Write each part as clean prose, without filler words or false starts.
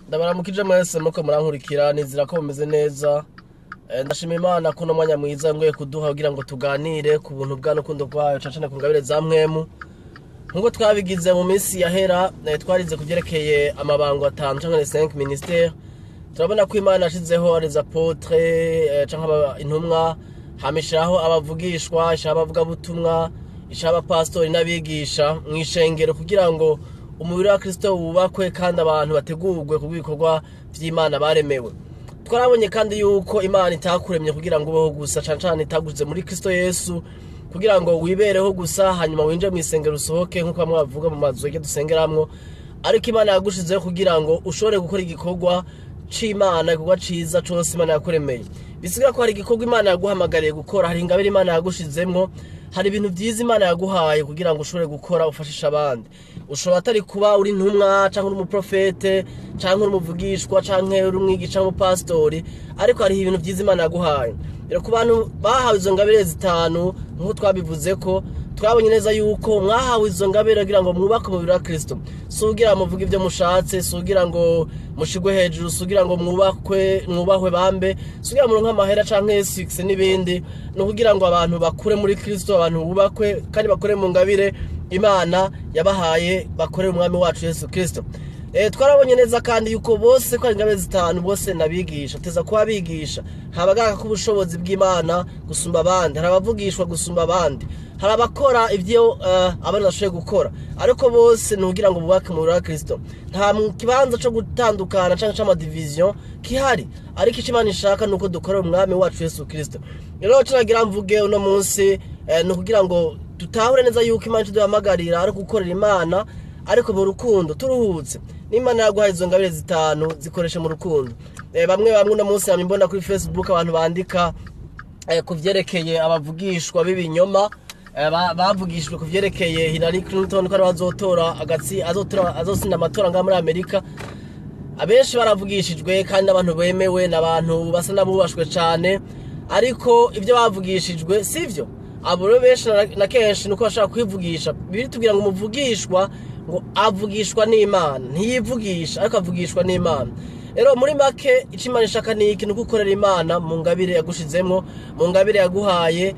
Ndabaramukije mwese muko murankurikira, nizera ko mumeze neza. Ndashima Imana ko uno mwanya mwiza mwe kuduha kugira ngo tuganire ku buntu bwa n'urukundo rwayo, cane cane ku ngabire za mpwemu. Nk'uko twabigize mu minsi yahera, twarize ku vyerekeye amabango atanu canke les 5 ministères. Turabona ko Imana yashizeho les apôtres, canke intumwa, hama ishiraho abavugishwa, ishiraho abavugabutumwa, ishiraho abapasitori n'abigisha mw'ishengero kugira ngo umubiri wa Kristo wubakwe kandi abantu bategurwe ku bw'ibikorwa vy'Imana baremewe. Twarabonye kandi yuko Imana itakuremye kugira ngo ubeho gusa, cane cane itagushize muri Kristo Yesu kugira ngo wibereho gusa, hanyuma winjire mw'isengero usohoke nk'uko bamwe bavuga mu mazu yo dusengeramwo, ariko Imana yagushizeho kugira ngo ushobore gukora igikorwa c'Imana, igikorwa ciza cose Imana yakuremeye. Bisigura ko hari igikorwa Imana yaguhamagariye gukora, hari ingabire Imana yagushizemwo, hari ibintu vyiza Imana yaguhaye kugira ngo ushobore gukora ufashisha abandi. Ushobora atari kuba uri intumwa canke uri umuprofete canke uri umuvugishwa canke uri umwigisha canke umupasitori, ariko hariho ibintu vyiza Imana yaguhaye. Rero ku bantu bahawe izo ngabire zitanu, nk'uko twabivuze ko twabonye neza yuko mwahawe izo ngabire kugira ngo mwubake umubiri wa Kristo. Si ugira muvuge ivyo mushatse, si ugira ngo mushigwe hejuru, si ugira ngo mwubakwe, mwubahwe bambe, si ugira muronke amahera canke succès n'ibindi, ni ukugira ngo abantu bakure muri Kristo, abantu bubakwe kandi bakure mu ngabire Imana yabahaye, bakorere umwami wacu Yesu Kristo. Twarabonye neza kandi yuko bose ko ari ingabire zitanu, bose nabigisha, teza kuba abigisha. Hari abagaka k'ubushobozi bw'Imana gusumba abandi, hari abavugishwa gusumba abandi, hari abakora ivyo abandi bashoboye gukora, ariko bose ni ukugira ngo bubake umubiri wa Kristo. Nta kibanza co gutandukana canke c'amadivision kihari, ariko ico Imana ishaka ni uko dukorera umwami wacu Yesu Kristo. Rero ico nagira mvuge uno munsi, ni ukugira ngo dutahure neza yuko Imana ico iduhamagarira ari ugukorera Imana, ariko mu rukundo turuhutse. N'Imana yaguhaye izo ngabire zitanu, zikoreshe mu rukundo. Bamwe bamwe uno munsi namye mbona kuri Facebook abantu bandika ku vyerekeye abavugishwa b'ibinyoma, bavugishijwe ku vyerekeye Hillary Clinton ko ari bazotora agatsi, azotora, azotsinda amatora ngaha muri Amerika. Abenshi baravugishijwe kandi abantu bemewe n'abantu basa n'abubashwe cane, ariko ivyo bavugishijwe sivyo. Abo rero benshi na kenshi nuko bashaka kwivugisha. Bibiliya itubwira ngo umuvugishwa ngo avugishwa n'Imana, ntiyivugisha ariko avugishwa n'Imana. Rero muri make ico Imana ishaka ni iki? Ni ugukorera Imana mu ngabire yagushizemwo, mu ngabire yaguhaye,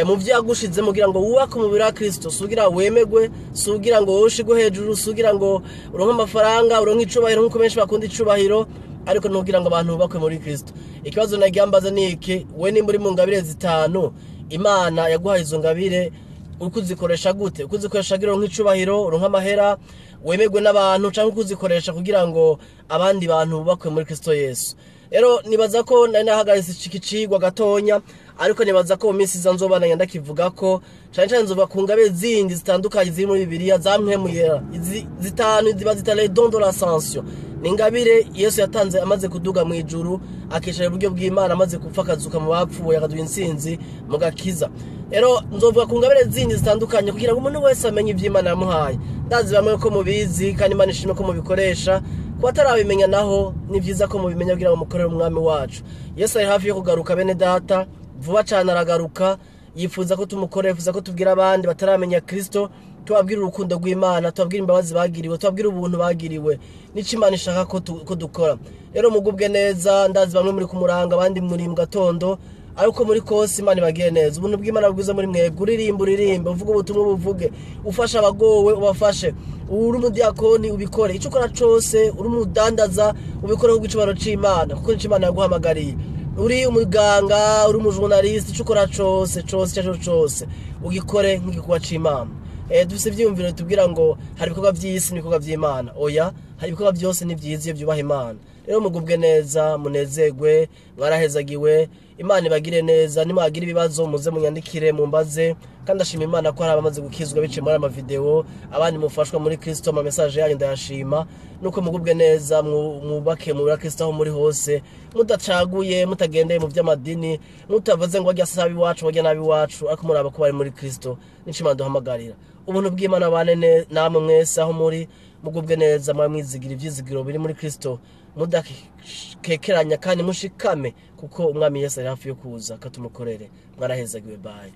mu vyo yagushizemwo kugira ngo wubake umubiri wa Kristo. Si ugira wemegwe, si ugira ngo wowe ushigwe hejuru, si ugira ngo uronke amafaranga, uronke icubahiro nk'uko benshi bakunda icubahiro, ariko ni ugira ngo abantu bubakwe muri Kristo. Ikibazo nagira mbaza ni iki: we nimba uri mu ngabire zitanu, Imana yaguhaye izo ngabire, uriko uzikoresha gute? Uriko uzikoresha kugira uronke icubahiro, uronke amahera, wemegwe n'abantu, canke uriko uzikoresha kugira ngo abandi bantu bubakwe muri Kristo Yesu? Rero nibaza ko nari nahagaritse iki cigwa gatonya, ariko nibaza ko mu minsi iza nzobandanya ndakivuga ko cane cane nzovuga ku ngabire zindi zitandukanye ziri muri Bibiliya za mpwemu yera. Izi zitanu ziba zita les dons de l'ascension. Ni ingabire Yesu yatanze amaze kuduga mw'ijuru, akicara iburyo bw'Imana, amaze gupfa akazuka mu bapfuye, akaduha intsinzi mu gakiza. Rero nzovuga ku ngabire zindi zitandukanye kugira ngo umuntu wese amenye ivyo Imana yamuhaye. Ndazi bamwe ko mubizi kandi Imana ishimwe ko mubikoresha. Ku batarabimenya naho ni vyiza ko mubimenya kugira ngo mukorere umwami wacu. Yesu ari hafi yo kugaruka, bene data, vuba cane aragaruka. Yifuza ko tumukorera, yifuza ko tubwira abandi bataramenya Kristo, tubabwira urukundo rw'Imana, tubabwira imbabazi bagiriwe, tubabwira ubuntu bagiriwe, nico Imana ishaka ko dukora. Rero mugubwe neza, ndazi bamwe muri kumuranga, abandi muri mu gatondo, ariko muri kose Imana ibagire neza. Ubuntu bw'Imana bwiza muri mwebwe. Uririmbe, uririmbe, uvuge ubutumwa ubuvuge, ufashe abagowe ubafashe, uri umudiakoni ubikore, ico ukora cose, uri umudandaza ubikore ku bw'icubahiro c'Imana, kuko nico Imana yaguhamagariye. Uri umuganga, uri umujournaliste, ico ukora cose, cose, ico cose ugikore nk'igikorwa c'Imana. Dufise ivyiyumviro bitubwira ngo hari ibikorwa vy'isi n'ibikorwa vy'Imana. Oya, hari ibikorwa vyose ni vyiza iyo vyubaha Imana. Rero mugubwe neza, munezerwe, mwarahezagiwe, Imana ibagire neza. Nimwagira ibibazo muze munyandikire mumbaze, kandi ndashima Imana ko hari abamaze gukizwa biciye muri aya mavideo, abandi mufashwa muri Kristo, ama message yanyu ndayashima. Nuko mugubwe neza, mwubake muri Kristo aho muri hose, mudacaguye, mutagendeye mu vy'amadini, mutavuze ngo barya sabi iwacu, barya nabi iwacu, ariko muraba ko bari muri Kristo. Nico Imana duhamagarira. Ubuntu bw'Imana bane namwe mwese aho muri, mugubwe neza, mwa mwizigira ivyizigiro biri muri Kristo, mudakekeranya kandi mushikame, kuko umwami Yesu ari hafi yo kuza katumukorere. Mwarahezagiwe, bye.